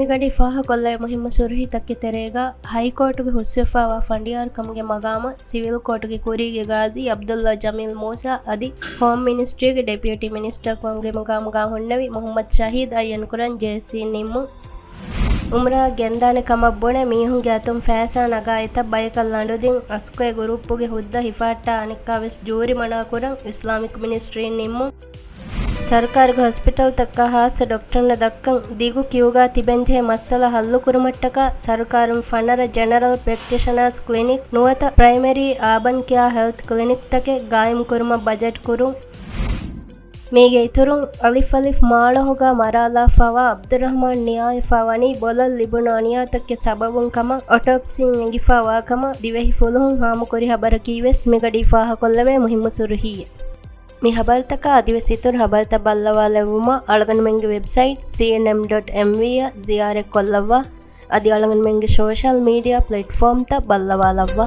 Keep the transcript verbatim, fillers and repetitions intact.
މިގަޑީ ފާހަގަކޮށްލައި މުހިއްމު ސުރުހީތަކެއް ތެރޭގަ، ހައިކޯޓުގެ ހުސްވެފާވާ ފަނޑިޔާރުކަމުގެ މަގާމަށް ސިވިލް ކޯޓުގެ ކުރީގެ ގާޒީ ޢަބްދުﷲ ޖަމީލް މޫސާ އަދި ހޯމް މިނިސްޓްރީގެ ޑެޕިއުޓީ މިނިސްޓަރ ކަމުގެ މަގާމުގަ ހުންނެވި މުޙައްމަދު ޝަހީދު އައްޔަންކުރަން ޖޭއެސްސީ ނިންމުން. އުމްރާ ގެންދާނެ ކަމަށް ބުނެ މީހުންގެ އަތުން ފައިސާ ނަގާ އެތައް ބަޔަކަށް ލަނޑުދިން، އަސްކޮއެ ގުރޫޕުގެ ހުއްދަ ހިފަހައްޓާ އަނެއްކާވެސް ޖޫރިމަނާކުރަން އިސްލާމިކް މިނިސްޓްރީން ނިންމުން. ސަރުކާރުގެ ހޮސްޕިޓަލްތަކަށް ހާއްސަ ޑޮކްޓަރުންނަށް ދައްކަން ދިގު ކިއުގަ ތިބެންޖެހޭ މައްސަލަ ހައްލުކުރުމަށްޓަކާ ސަރުކާރުން ފަނަރަ ޖެނެރަލް ޕްރެކްޓިޝަނާސް ކްލިނިކް ނުވަތަ ޕްރައިމަރީ އާބަން ކެއާ ހެލްތް ކްލިނިކްތަކެއް ގާއިމްކުރުމަށް ބަޖެޓް ކުރުން. މީގެ އިތުރުން، އަލިފް އަލިފް މާޅޮހުގަ މަރާލާފައިވާ ޢަބްދުއްރަޙްމާން ނިޔާވެފައިވަނީ ބޮލަށް ލިބުނު އަނިޔާތަކުގެ ސަބަބުން ކަމަށް އޮޓޮޕްސީން އެނގިފައިވާ ކަމަށް ދިވެހި ފުލުހުން ހާމަކުރި ހަބަރަކީވެސް މިގަޑީ ފާހަގަކޮށްލެވޭ މުހިއްމު ސުރުހީއެއް. މި ހަބަރުތަކާ އަދިވެސް އިތުރު ހަބަރުތައް ބައްލަވާލެއްވުމަށް އަޅުގަނޑުމެންގެ ވެބްސައިޓް ސީއެންއެމް ޑޮޓް އެމްވީ އަށް ޒިޔާރަތްކޮށްލައްވާ. އަދި އަޅުގަނޑުމެންގެ ސޯޝަލް މީޑިއާ ޕްލެޓްފޯމްތައް ބައްލަވާލައްވާ.